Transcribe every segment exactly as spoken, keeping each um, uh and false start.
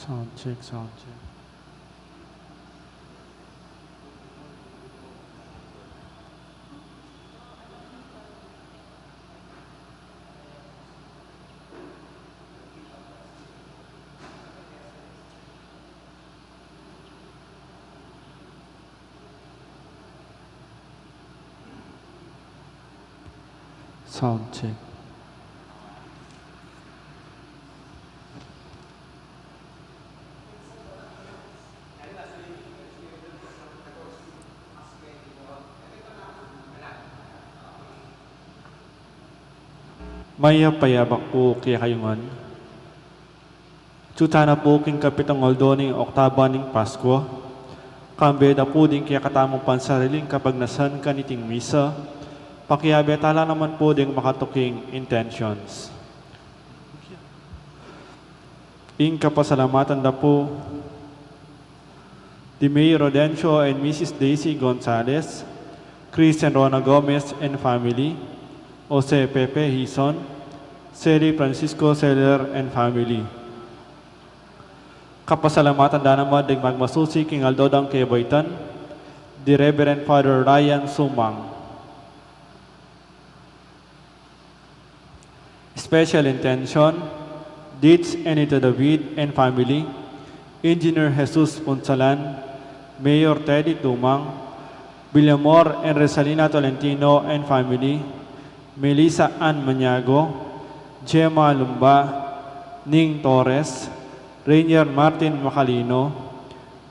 Sound check, sound check. Sound check. Mayap a yabak pu kekayu ngan. Atyu tana pu king kapitang aldo ning Oktaba ning Paskua. Kambe da pu ding kekatamung pansariling kapagnasan kaniting misa, pakiabe tala naman pu ding makatuking intentions. Ing kapasalamatan da pu di Mayor Rodencio and Missus Daisy Gonzalez, Christian Rona Gomez and family, Jose Pepe Hizon, Sally Francisco Seller and family. Kapasalamatan da naman ding magmasusi king aldo dang kebaitan, di Reverend Father Ryan Sumang. Special intention, Ditch Enito David and family, Engineer Jesus Punsalan, Mayor Teddy Tumang, Villamor and Rosalina Tolentino and family, Melissa Ann Maniago, Gemma Lumba, Ning Torres, Rainier Martin Macalino,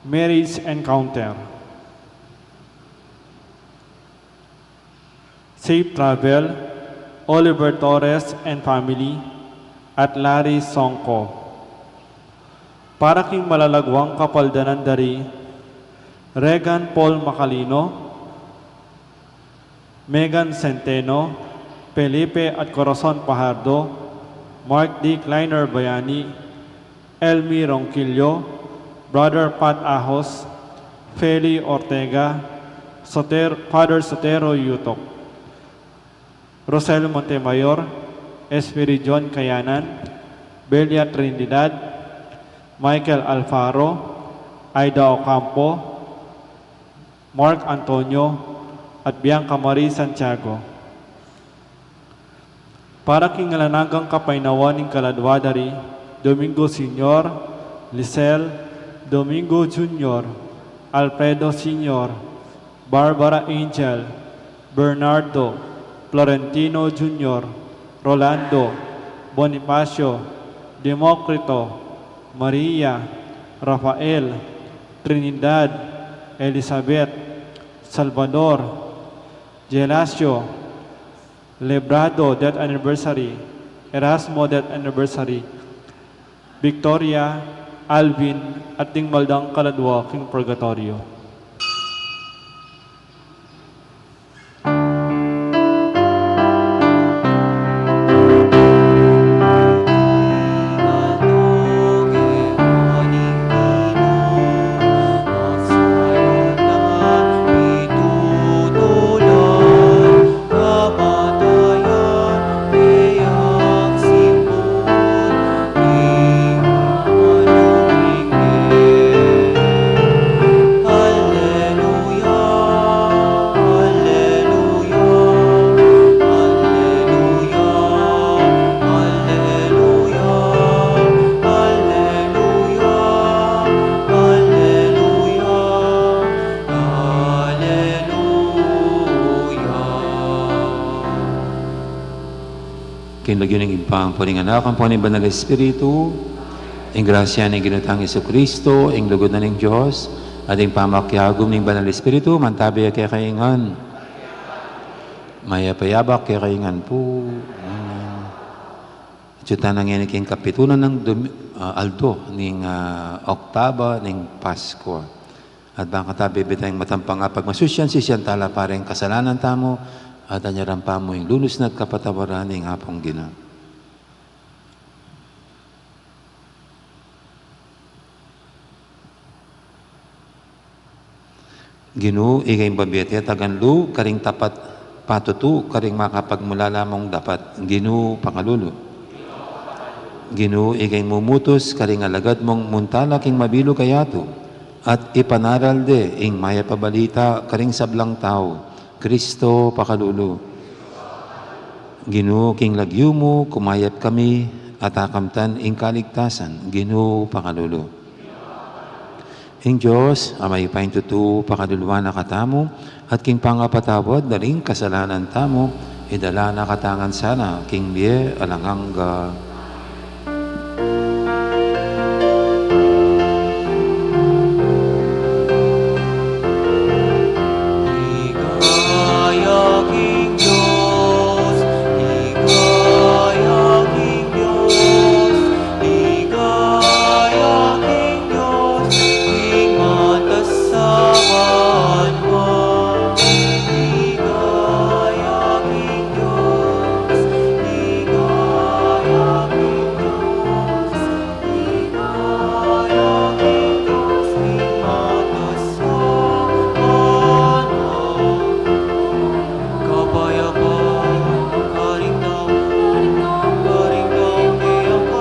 Marriage Encounter. Safe travel, Oliver Torres and family, at Larry Songco. Para king malalagwang kapaldanan da ri Regan Paul Macalino, Megan Centeno, Felipe at Corazon Pajardo, Mark D. Kleiner Bayani, Elmi Ronquillo, Brother Pat Ahos, Feli Ortega, Soter-, Father Sotero Yutok, Rosel Montemayor, Espiridion Kayanan, Belia Trinidad, Michael Alfaro, Aida Ocampo, Mark Antonio, at Bianca Marie Santiago. Para king alang anggang kapaynawan ning kaladwa da ri Domingo Senior, Lisel, Domingo Junior, Alfredo Senior, Barbara Angel, Bernardo, Florentino Junior, Rolando, Bonifacio, Democrito, Maria, Rafael, Trinidad, Elizabeth, Salvador, Gelasio, Lebrado, death anniversary, Erasmo, death anniversary, Victoria, Alvin, at ding mal dang kaladwa king purgatoryo. King lagyu ning Ibpa, ampo ning Anak, ampo ning Banal Espiritu, ing grasya ning Ginu tang Jesucristo, ing lugud na ning Dios, at ing pamakiagum ning Banal Espiritu, mantabi ya kekayu ngan. Mayap a yabak kekayu ngan pu. Amen. Atyu tana ngeni king kapitunan nang dum-, ah, aldo ning, ah, Oktaba ning Paskua. At bang kata bibitang matampang a pagmasusyan, sisian tala pa ring kasalanan tamu, at anyaran pa mu ing lunus na at kapatawaran ning Apung Ginu. Ginu, ika ing babie at tagan lub karing tapat, patutu karing makapagmulala mung dapat. Ginu, pakalulu. Ginu, ika ing mumutus karing alagad mung munta la king mabilug a yatu, at ipanaral de ing mayap a balita karing sablang tau. Kristo, pakalulu. Ginu, king lagyu mu kumayap kami, at akamtan ing kaligtasan. Ginu, pakalulu. Ing Dios a mayupaya king tutu, pakaluluan na katamu, at king pangapatawad da ring kasalanan tamu, idala na katamu ngan sana king bie alang angga. Ligaya king Dios, ligaya king Dios, ligaya king Dios, king matas a banua. Ligaya king Dios, ligaya king Dios, ligaya king Dios, king matas a banua. Kapayapan karing tau, karing tau king kaluguran.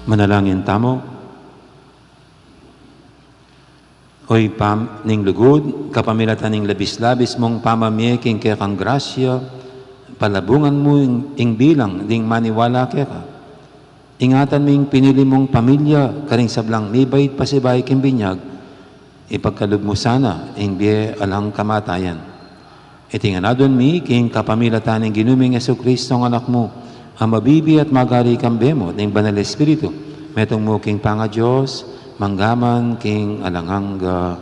Manalangin tamu. O Ibpa ning lugud, kapamilatan ning labis-labis mung pamamie king kekang grasya, palabungan mu ing, ing bilang ding maniwala keka. Ingatan mu ing pinili mung pamilya karing sablang mibait pasibayu king binyag, ipagkalub mu sana ing bie alang kamatayan. Iti ngan adwan mi king kapamilatan ning Ginu ming Jesucristo, a Anak mu, a mabibie at magari kambe mu at ning Banal Espiritu, metung mu king pangaDios, mangga man king alang angga.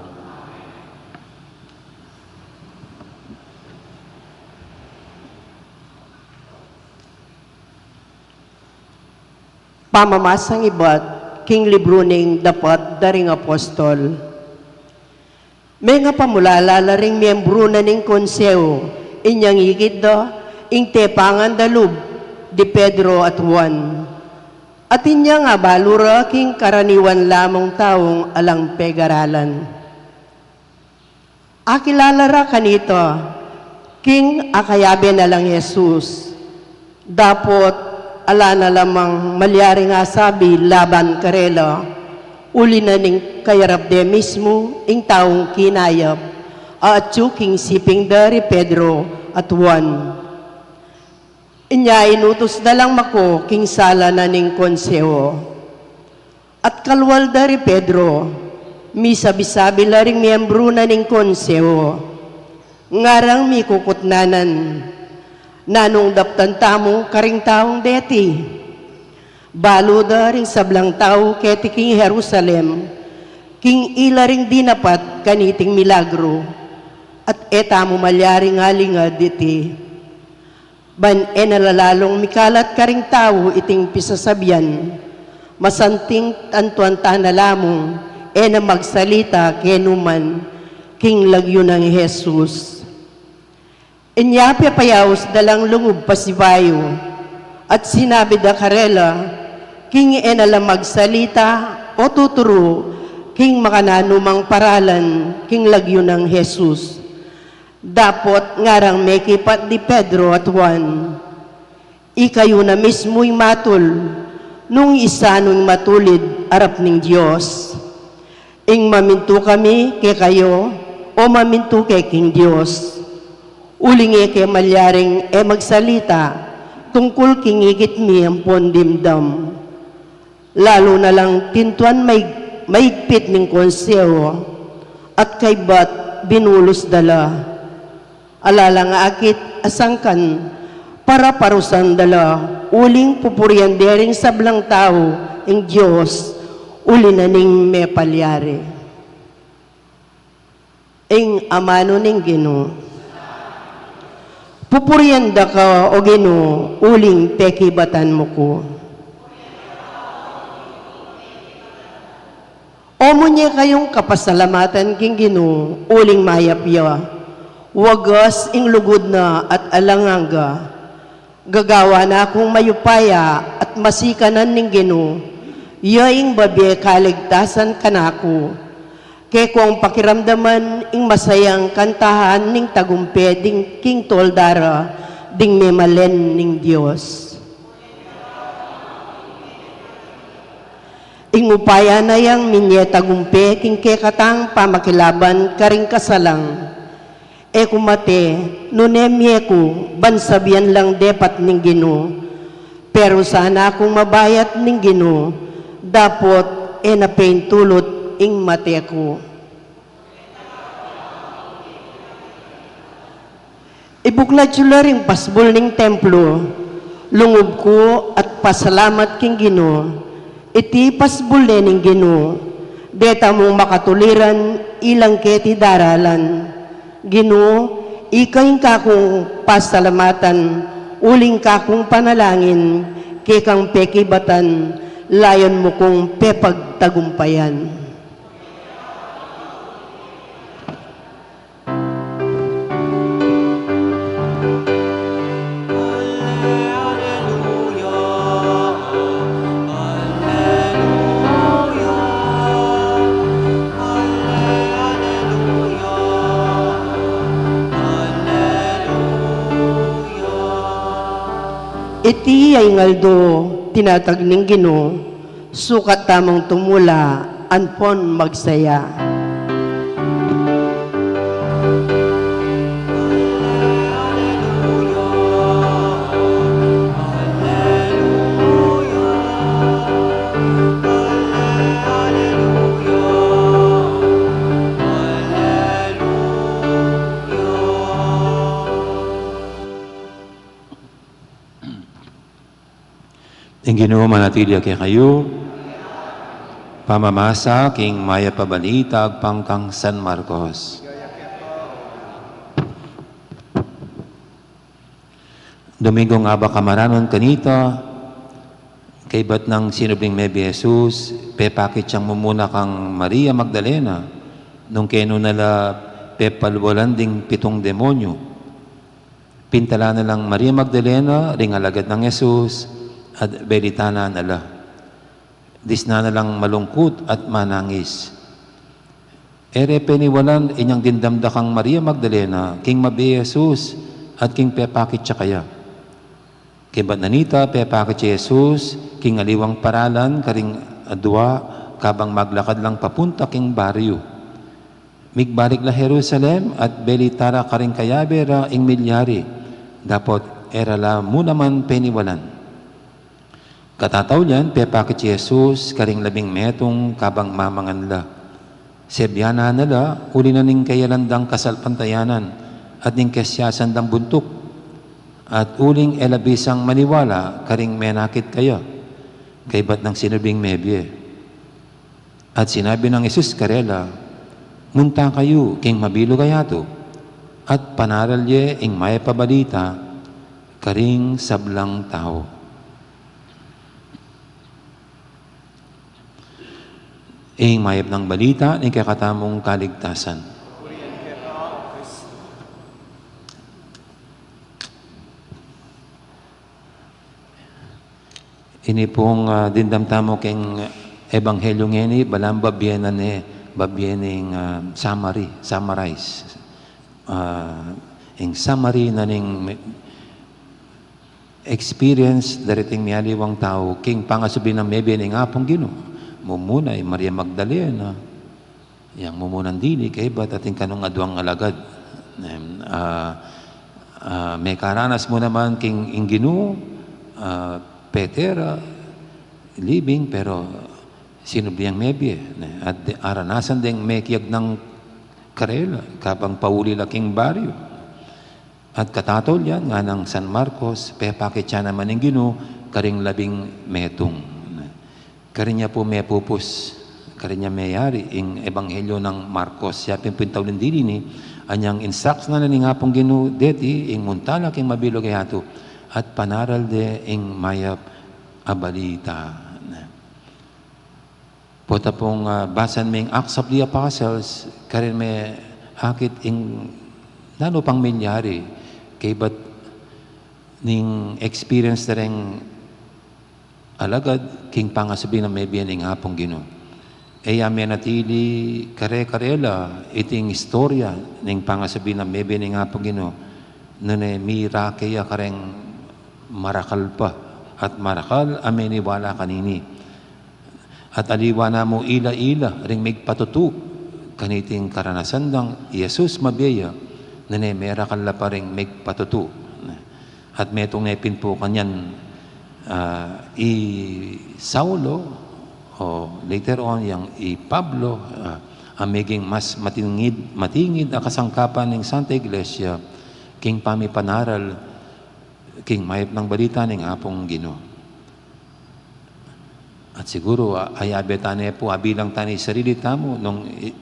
Pamamasang ibat king libru ning Dapat da ring Apostol. Mengapamulala la ring miembru na ning konseho, inyang ikit da ing tepangan da lub di Pedro at Juan. At inyang abalu ra king karaniwan la mung taung alang pegaralan. Akilala ra kanita king akayabe na lang Jesus. Dapot ala na la mang malyaring asabi laban karela, uli na ning kayarap de mismu ing taung kinayap, a atyu king siping da ri Pedro at Juan. Inya inutus da lang mako king sala na ning konseho. At kalwal da ri Pedro, misabi-sabi la ring miembru na ning konseho, ngarang mikukutnanan, nanung daptan tamu karing taung deti? Balu da ring sablang tau keti king Jerusalem, king ila ring dinapat kaniting milagru, at e tamu malyaring alingad deti. Ban e na la lalung mikalat karing tau iting pisasabian, masanting tantuan ta na lamung e na magsalita kenu man king lagyu nang Jesus. Inya pepayaus da lang lungub pasibayu, at sinabi da karela, king e na la magsalita o tuturu king makananumang paralan king lagyu nang Jesus. Dapot ngarang mekipat di Pedro at Juan, Ikayu na mismu ing matul, nung isanu ing matulid arap ning Dios. Ing mamintu kami kekayu, o mamintu ke king Dios. Uling e ke malyaring e magsalita tungkul king ikit mi ampon dimdam. Lalu na lang tintuan maig-, maigpit ning konseho at kaybat binulus da la. Ala lang akit a sangkan, paraparusan da la, uling pupurian de ring sablang tau ing Dios, uli na ning mepalyari. Ing amanu ning Ginu. Pupurian da ka, o Ginu, uling pekibatan mu ku. O munye kayung kapasalamatan king Ginu, uling mayap ya. Wagas ing lugud na at alang angga. Gagawan na kung mayupaya at masikanan ning Ginu. Ya ing babie kaligtasan kanaku. Kekong pakiramdaman ing masayang kantahan ning tagumpe ding king tolda ra ding memalen ning Dios. Ing upaya na yang minye tagumpe king kekatang pamakilaban karing kasalang. E ku mate, nune mie ku, ban sabian lang depat ning Ginu. Pero sana kung mabayat ning Ginu, dapot e na peintulut ing mate ku. Ibuklat yu la ring pasbul ning templo, lungub ku at pasalamat king Ginu. Iti pasbul ne ning Ginu, deta mung makatuliran ilang keti daralan. Ginu, ika ing kakung pasalamatan, uling kakung panalangin, kekang pekibatan, layon mu kung pepagtagumpayan. Iti ya ing aldo tinatag ning Ginu, sukat tamung tumula ampon magsaya. Ing Ginu manatili ya kekayu. Pamamasa king Mayap a Balita agpang kang San Marcos. Dominggung abak a maranun kanita, kaybat nang sinubling mebie i Jesus, pepakit yang mumuna kang Maria Magdalena, nung kenu na la pepalwalan ding pitung demonyu. Pintalan na lang Maria Magdalena ring alagad nang Jesus at belitan na la. Disnan na lang malungkut at manangis. E re peniwalan inyang dimdam da kang Maria Magdalena king mabie i Jesus at king pepakit ya kaya. Kaybat na nita, pepakit ya i Jesus king aliwang paralan karing adua kabang maglakad lang papunta king baryu. Migbalik la Jerusalem at belita ra karing kayabe ra ing milyari, dapot e ra la mu naman peniwalan. Katataulian, pepakit i Jesus karing labing metung kabang mamangan la. Sebianan na la, uli na ning kayalan dang kasalpantayanan at ning kesiasan dang buntuk. At uling e la bisang maniwala karing menakit kaya, kaybat nang sinubling mebie. At sinabi nang Jesus karela, "Munta kayu king mabilug a yatu, at panaral ye ing mayap a balita karing sablang tau." Ing mayap nang balita ning kekatamung kaligtasan. Ini pung, ah, dimdam tamu king ebanghelyu ngeni, balang babie na ne, babie ning, ah, summary, summarize. Ah, ing summary na ning mi-, experience dariting mialiwang tau king pangasubli nang mebie ning Apung Ginu. Mumuna i Maria Magdalena, yang mumunang dili, kaybat atin kanung aduang alagad. Em, ah, ah, mekaranas mu naman king ing Ginu, ah, petera, living, pero sinubli yang mebie, ne? At de, aranasan deng mekiyagnang karela, kabang pauli la king baryu. At katatol yan, nganang San Marcos, pepakit ya naman ing Ginu karing labing metung. Karin ya pu mepupus, karin ya meyari ing Ebanghelyo nang Marcos. Ya pin pu ing tauling dili ini, anyang instruct na ning Apung Ginu deti, ing munta la king mabilug a yatu, at panaral de ing mayap a balita. Pota pung, ah, basan ming Acts of the Apostles, karin me akit ing nanu pang milyari, kaybat ning experience da reng alagad king pangasubli nang mebie ning Apung Ginu. E ya menatili kare-karela iting istorya ning pangasubli nang mebie ning Apung Ginu, nune mirake ya kareng marakal pa at marakal a meniwala kanini. At aliwa na mu ila-ila ring migpatutu kaniting karanasan dang i Jesus mabie ya, nune merakal la pa ring migpatutu. At metung ne pin pu kanyan, ah, i Saulo, o later on, yang i Pablo, ah, a meging mas matingid, matingid a kasangkapan ning Santa Iglesia king pamipanaral king mayap nang balita ning Apung Ginu. At siguru, a-, ayabe ta ne pu, abilang ta ne ing sarili tamu, nung i-,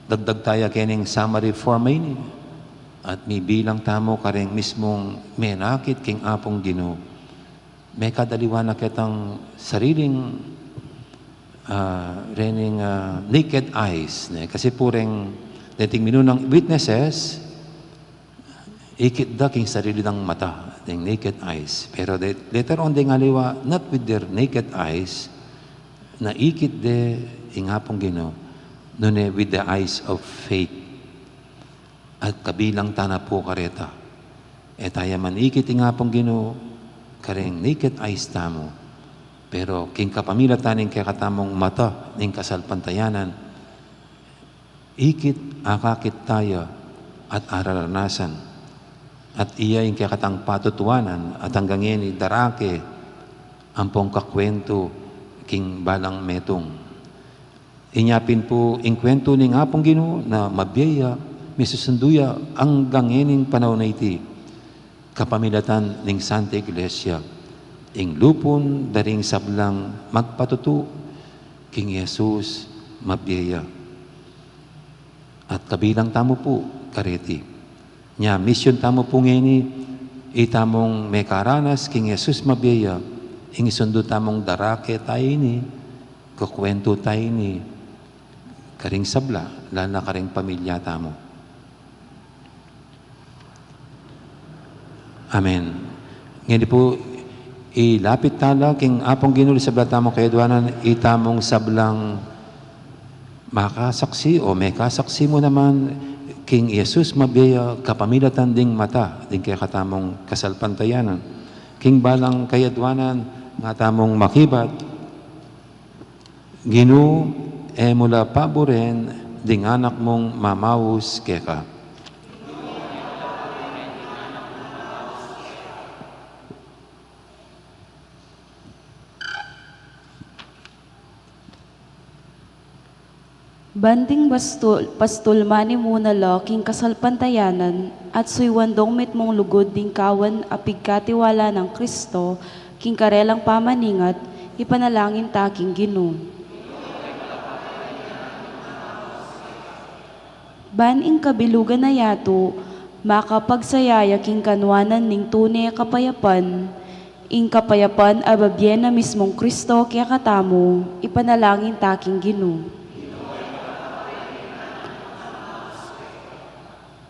dagdag ta ya kening summary form a ini. At mibilang tamu karing mismung menakit king Apung Ginu. Mekadaliwa na ketang sariling, ah, rening, ah, naked eyes, ne? Kasi pu reng deting minunang witnesses, ikit da king sarili dang mata, deng naked eyes. Pero de, later on, deng aliwa, not with their naked eyes, naikit de ing Apung Ginu, nune with the eyes of faith. At kabilang ta na pu kareta. E ta ya man ikit ing Apung Ginu kareng naked eyes tamu. Pero king kapamilatan ning kekatamung mata ning kasalpantayanan, ikit, akakit ta ya at araranasan. At iya ing kekatang patutuanan at anggang ngeni darake ampong kakuwentu king balang metung. Inya pin pu ing kuwentu ning Apung Ginu na mabie ya, misusundu ya anggang ngening panaun a iti. Kapamilatan ning Santa Iglesia, ing lupun da ring sablang magpatutu king Jesus mabie ya. At kabilang tamu pu kareti. Nya, misyun tamu pu ngeni, itamung mekaranas king Jesus mabie ya, ing isundu tamung darake tamu ini, kukuwentu tamu ini karing sabla, lalo na karing pamilya tamu. Amen. Ngeni pu, ilapit ta la king Apung Ginu ing sabla tamung kayadwanan, itamung sablang makasaksi o mekasaksi mu naman king Jesus mabie ya kapamilatan ding mata ding kekatamung kasalpantayanan. King balang kayadwanan, nga tamung makibat, Ginu, e mu la paburen ding anak mung mamaus keka. Ban ding pastul, pastul manimuna la king kasalpantayanan at suyuan dong mitmung lugud ding kawan a pigkatiwala nang Kristo king karelang pamaningat, ipanalangin ta king Ginu. Ban ing kabilugan a yatu makapagsaya ya king kanuanan ning tune kapayapan, ing kapayapan a babie na mismung Kristo kekatamu, ipanalangin ta king Ginu.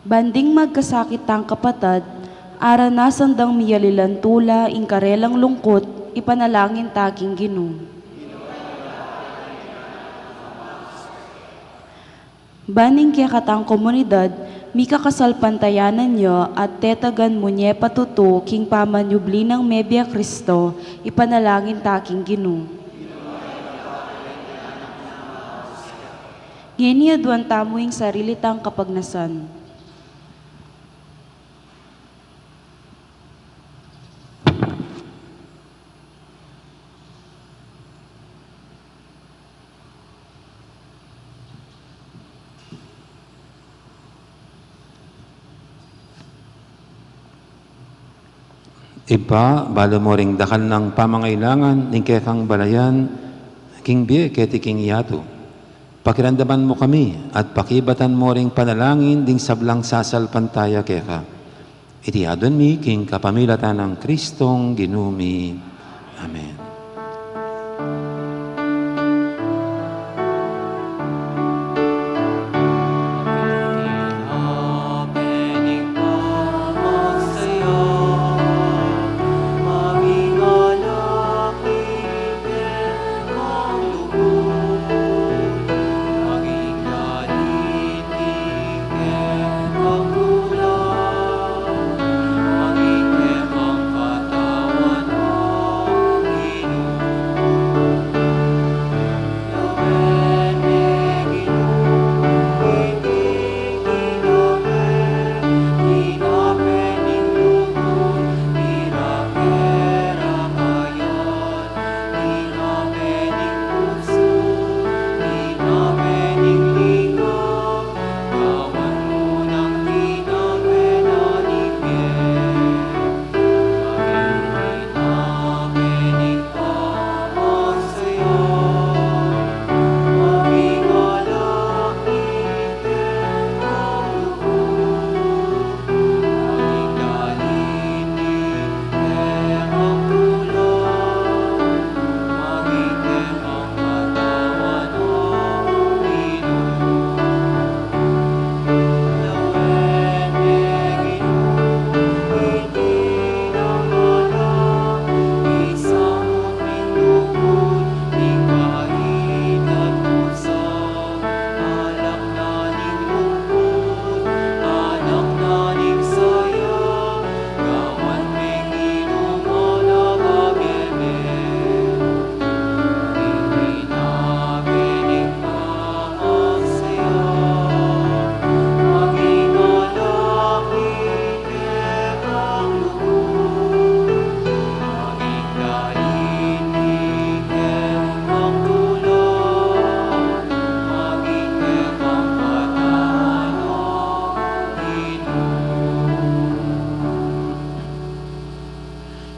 Ban ding magkasakit tang kapatad, aranasan dang miyalilan tula ing karelang lungkut, ipanalangin ta king Ginu. Ban ing kekatang komunidad Mika kasalpantayanan ya at tetagan mu ne patutu king pamanyubli nang mebie Kristo, ipanalangin ta king Ginu. Ngeni aduan tamu ing sarili tang kapagnasan. Ibpa, balu mu ring dakal nang pamangailangan ning kekang balayan king bie keti king yatu. Pakiramdaman mu kami at pakibatan mu ring panalangin ding sablang sasalpantaya keka. Iti aduan mi king kapamilatan nang Kristong Ginu mi. Amen.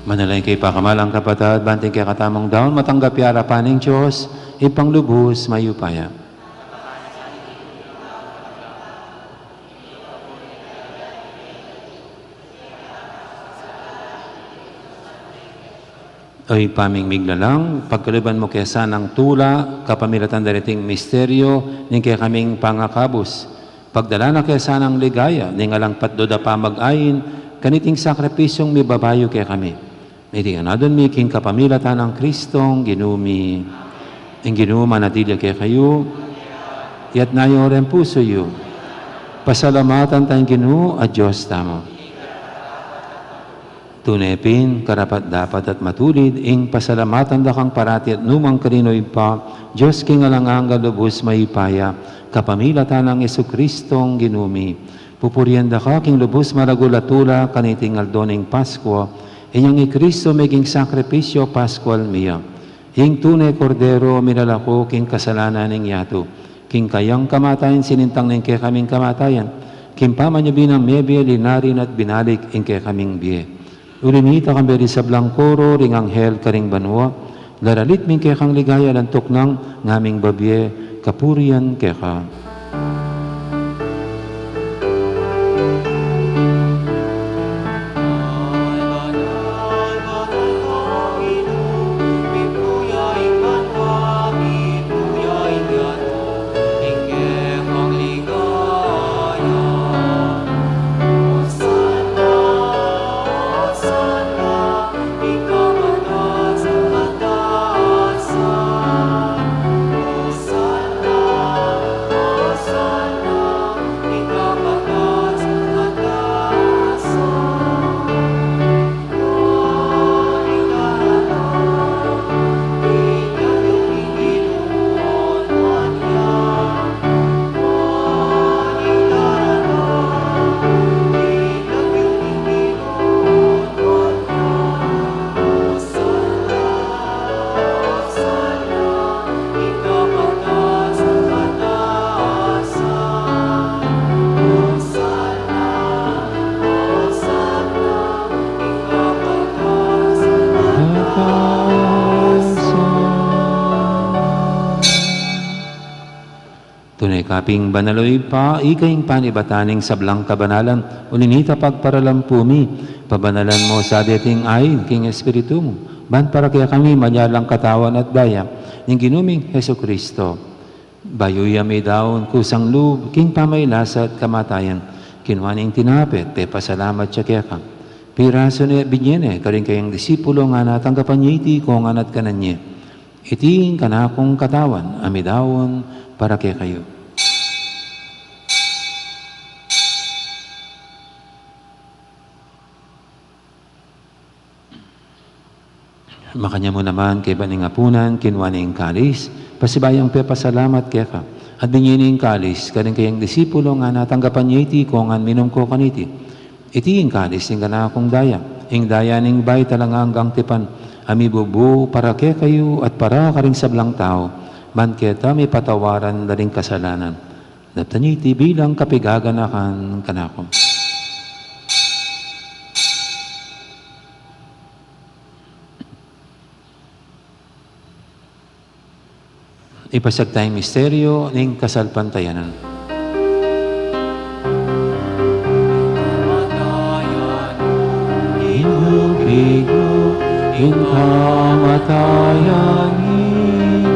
Manalangin kayu pakamalan kung kapatad, bang ing kekatamung daun matanggap ya arapan ning Dios, Ibpang lubus mayupaya. O Ibpa ming miglalang, pagkaluban mu ke sanang tula kapamilatan dariting misteryo ning kekaming pangakabus. Pagdalan na ke sanang ligaya ning alang patdud a pamag-ayin kaniting sakripisyung mibabayu kekami. Iti ngan adwan mi king kapamilatan nang Kristong Ginu mi. Ing Ginu manatili ya kekayu. Iyatas yu ring pusu yu. Pasalamatan taya ing Ginu a Dios tamu. Tune pin, karapat-dapat at matulid ing pasalamatan da kang parati at nu man karin, O Ibpa, Dios king alang angga, lubus mayupaya, kapamilatan nang Jesukristong Ginu mi. Pupurian da ka king lubus maragul a tula kaniting aldo ning Paskua, inyang i Kristo meging sakripisyu Paskual mi ya. Ing tune Kordero milalako king kasalanan ning yatu. King kayang kamatayan sinintang ne ing kekaming kamatayan, king pamanyubli nang mebie linarin at binalik ing kekaming bie. Uli na nita, kambe ding sablang koro ring anghel karing banua, laralit mi ing kekang ligaya alang tuknang ngaming babie kapurian keka. Tune ka pin banal, o Ibpa, ika ing panibatan ning sablang kabanalan, uli na nita pagparalampu mi, pabanalan mu sa deting ain king Espiritu mu, ban para kekami maging katawan at daya ning Ginu ming Jesucristo. Bayu ya midaun kusang lub king pamagkasakit at kamatayan, kinua ne ing tinape, pepasalamat ya keka, pirasu ne, binie ne karing kayang disipulo, ngana, tanggapan ye iti kongan at kanan ye. Iti ing kanakung katawan a midaun para kekayu. Makanyan mu naman, kaybat ning apunan, kinua ne ing kalis, pasibayu yang pepasalamat keka, at binie ne ing kalis karing kayang disipulo, ngana, tanggapan ye iti kongan, minum ko kaniti. Iti ing kalis ning kanakung daya, ing daya ning bayu at alang anggang tipan, a mibubu para kekayu at para karing sablang tau, ban keta mipatawaran la ring kasalanan. Daptan ye iti bilang kapaganakan kanaku. Ipasiag taya ing misteryu ning kasalpantayanan. Ing kamatayan mi,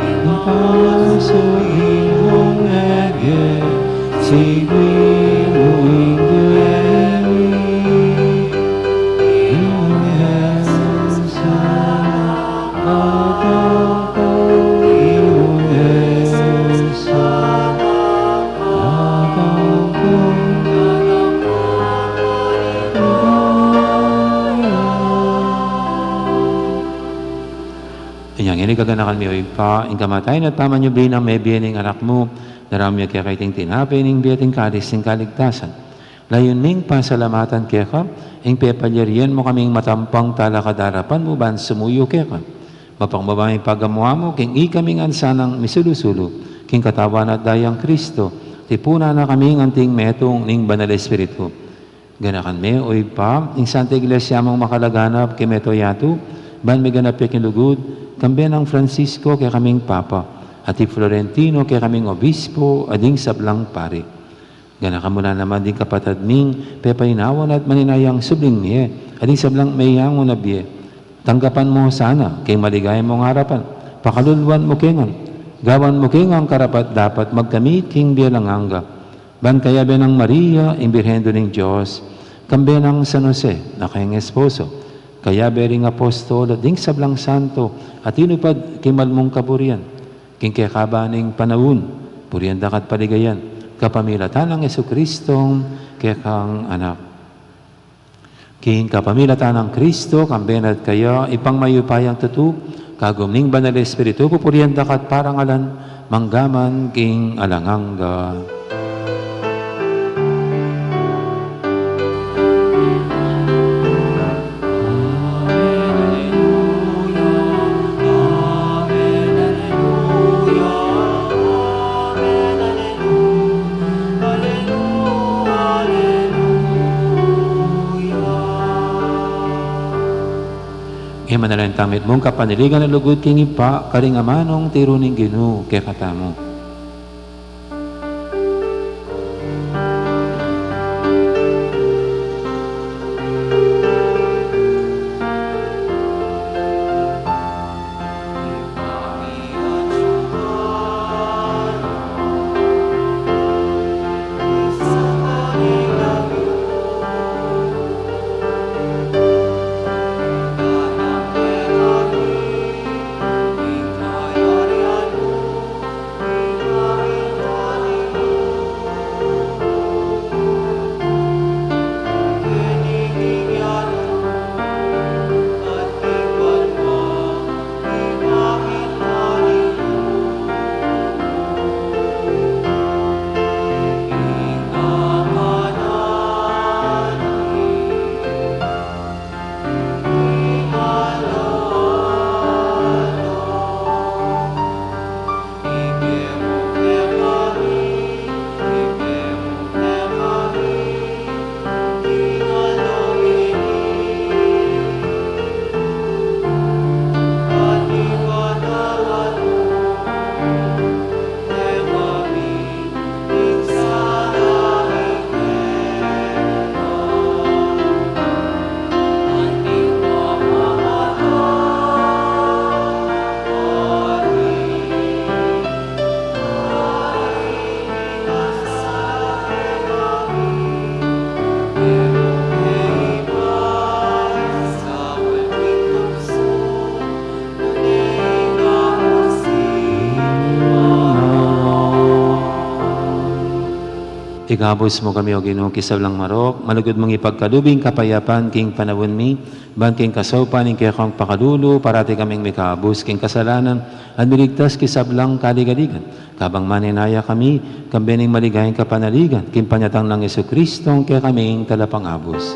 ing pasuyu mung mebie, sigli mu ing bie mi. Inyang ini, kaganakan mi, o Ibpa, ing kamatayan at pamanyubli nang mebie ning Anak mu, daraun mi keka iting tinape ning bie at ing kalis ning kaligtasan. Layun ming pasalamatan keka ing pepalyarian mu kaming matampang talakad king arapan mu ban sumuyu keka. Mapakubad ming pagamuan mu king ikaming ansanang misulu-sulu king katawan at dayang Kristo, tipunan na kaming anting metung ning Banal Espiritu. Ganakan me, o Ibpa, ing Santa Iglesia mung makalaganap king mabilug a yatu, ban miganap ya king lugud, kambe nang Francisco kekaming Papa, at i Florentino kekaming Obispo, at ding sablang pari. Ganakan mu la naman ding kapatad ming pepainawan at maninayang subling mie, at ding sablang meyangu na bie. Tanggapan mu sana king maligaya mung arapan, pakaluluan mu kami ngan, gawan mu kaming karapat-dapat magkamit king bie alang angga. Ban kayabe nang Maria, ing Birhen Indu ning Dios, kambe nang San Jose, a kayang esposo, kayabe ring apostol at ding sablang santo a tinupad king mal mung kaburian, king kekaban ning panaun, purian da ka at paligayan, kapamilatan nang Jesucristo, kekang Anak. King kapamilatan nang Kristo, kambe na at kaya, Ibpang mayupayang tutu, kagum ning Banal Espiritu, pupurian da ka at parangalan, mangga man king alang angga. Aleluya, aleluya. Aleluya. Ing manalangin tang mitmung kapanaligan a lugud king Ibpa, karing amanung tiru ning Ginu kekatamu. Ikabus mu kami, O Ginu, king sablang marok, malugud mung ipagkalub ing kapayapan king panaun mi, ban king kasaupan ning kekang pakalulu, parati kaming mikabus king kasalanan, at miligtas king sablang kaligaligan. Kabang manenaya kami, kambe ning maligayang kapanaligan, king panyatang nang Jesucristo, kekaming talapangabus.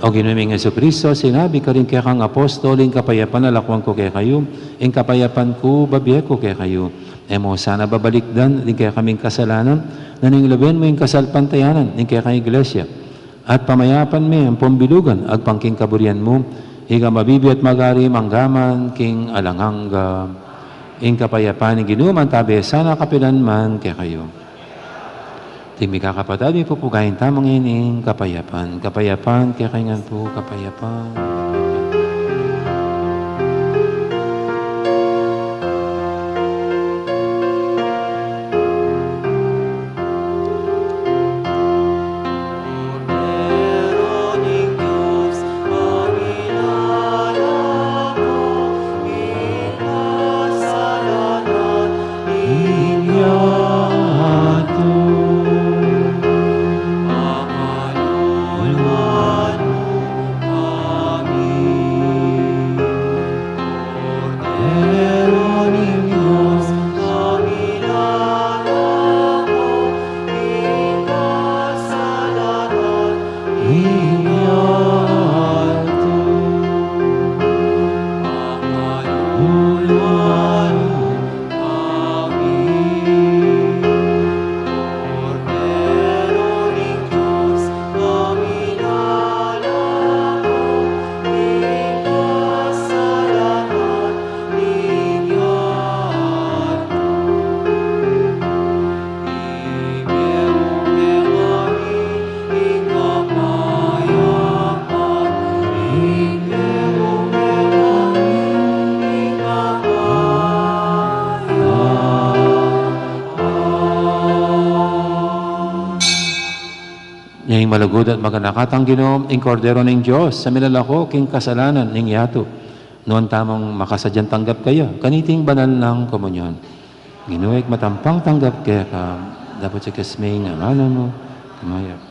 O Ginu ming Jesucristo, sinabi karing kekang apostol, ing kapayapan lakuan ku kekayu, ing kapayapan ku bibie ku kekayu. E mu sana babalikdan ding kekaming kasalanan, nune lawen mu ing kasalpantayanan ning kekang Iglesia, at pamayapan me ampong bilugan agpang king kaburian mu, ika a mabibie at magari mangga man king alang angga. Ing kapayapan ning Ginu mantabe sana kapilan man kekayu. Ding mikakapatad, mipupugayan tamu ngeni ing kapayapan. Kapayapan kekayu ngan pu, kapayapan. Ing malugud at maganakatang Ginu, ing Kordero ning Dios, a milalako king kasalanan ning yatu. Nuan tamung makasadyang tanggap kaya kaniting banal nang komunyon. Ginu, ikmatampang tanggap keka, dapot ika mismung amanu mu, kumayap.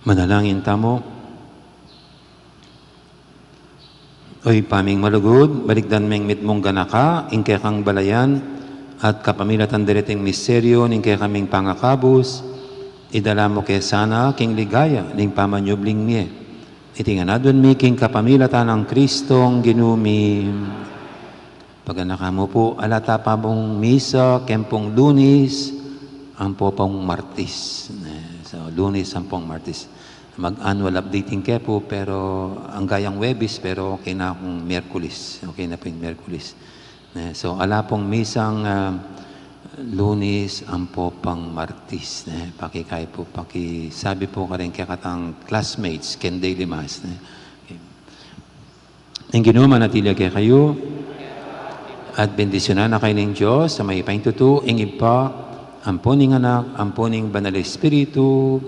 Manalangin tamu. O Ibpa ming malugud, balikdan meng mitmung ganaka ing kekang balayan, at kapamilatan dereting misteryu ning kekaming pangakabus, idala mu ke sana king ligaya ning pamanyubling mie. Iti ngan adwan mi king kapamilatan nang Kristong Ginu mi. Paganaka mu pu, ala ta pa pung misa keng pung Lunis ampo pung Martis. Ne? So, Lunis ampo pung Martis. Mag-annual updating ke pu, pero anggang Huwebes, pero okay na kung Miyerkules. Okay na pu ing Miyerkules. Ne? So, ala pung misang, ah, Lunis ampo pung Martis. Ne? Pakikayu pu, pakisabi pu karing kekatang classmates keng daily mass. Ne? Okay. Ing Ginu manatili ya kekayu, at bendisyunan na kayu ning Dios a mayupaya king tutu, ing Ibpa, ampo ning Anak, ampo ning Banal Espiritu.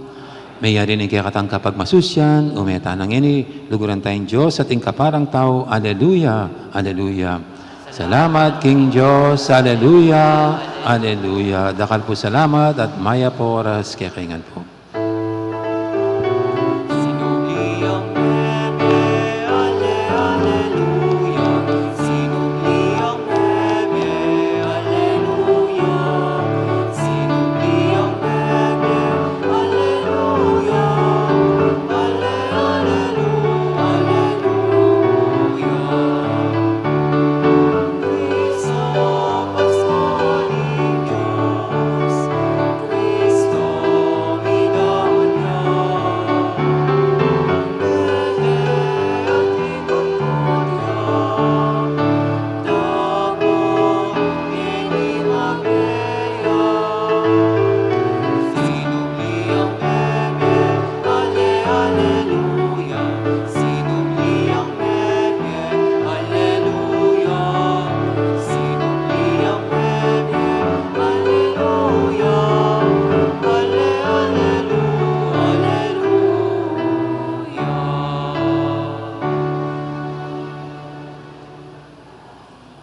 Meyari ning kekatang kapagmasusyan, ume tana ngeni, luguran taya ing Dios at ing kaparang tau. Aleluya, aleluya. Salamat king Dios, aleluya, aleluya. Dakal pu salamat at mayap a oras kekayu ngan pu.